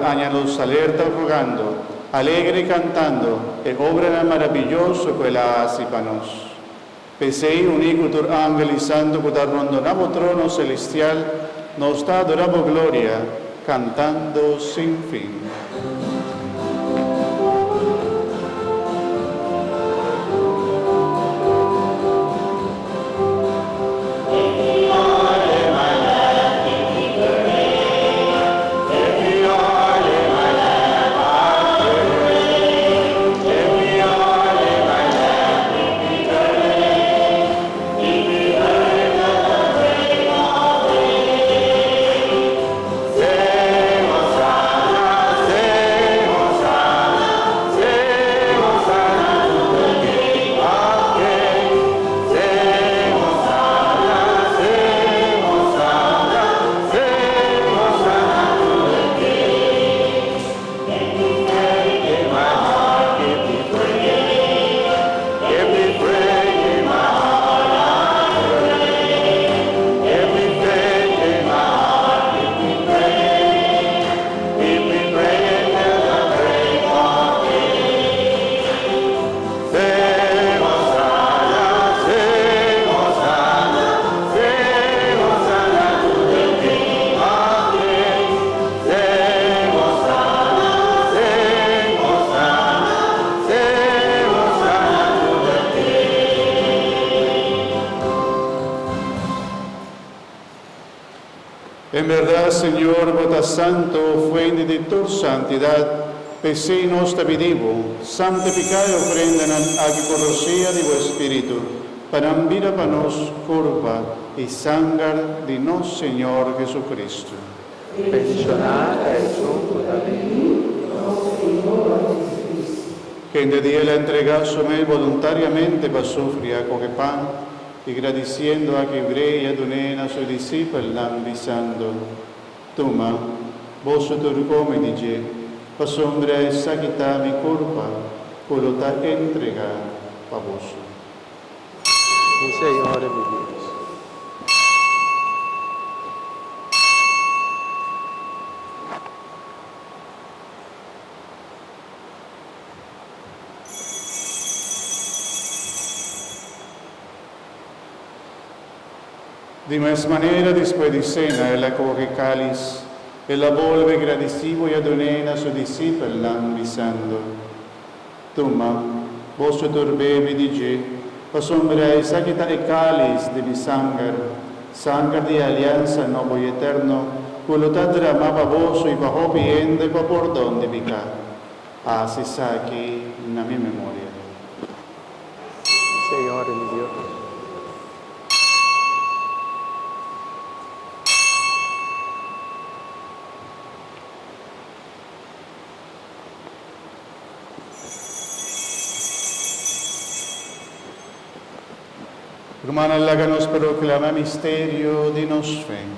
Aña nos alerta rogando, alegre cantando e obranan maraviyoso cu El a haci pa nos. P'esey, uní cu tur angel y santo cu ta rondoná Bo trono celestial, nos ta adorá Bo gloria, cantando sin fin. En berdad, Señor, Bo ta santo, fuente di tur santidad, p'esei nos ta pidi Bo, santificá e ofrendanan aki cu rosea di Bo Spiritu, pa nan bira pa nos curpa i sanger di nos Señor Jesucristo. Bendishoná ta esun ku ta bini nos Señor Jesucristo. Kende di el a entregá su mes boluntariamente pa sufri, a kohe pan, i gradisiendo a kibr'é i a dun'é na su disipelnan, bisando, Tuma, boso tur kome di dje, pasobra esaki ta mi kurpa ku lo ta entregá pa boso. Mi Señor i mi Dios. Di mes manera, despues di sena, el a kohe kális, el a bolbe gradisibo i a dun'é na su disipelnan, bisando, Tuma, boso tur bebe di dje, pasobra esaki ta e kális di mi sanger, sanger di e aliansa nobo i eterno, ku lo ta dramá pa boso i pa hopi hende pa pordon di piká. Hasi esaki na mi memoria. Señor mi Dios. Rumannan, laga nos proclama misterio di nos fe.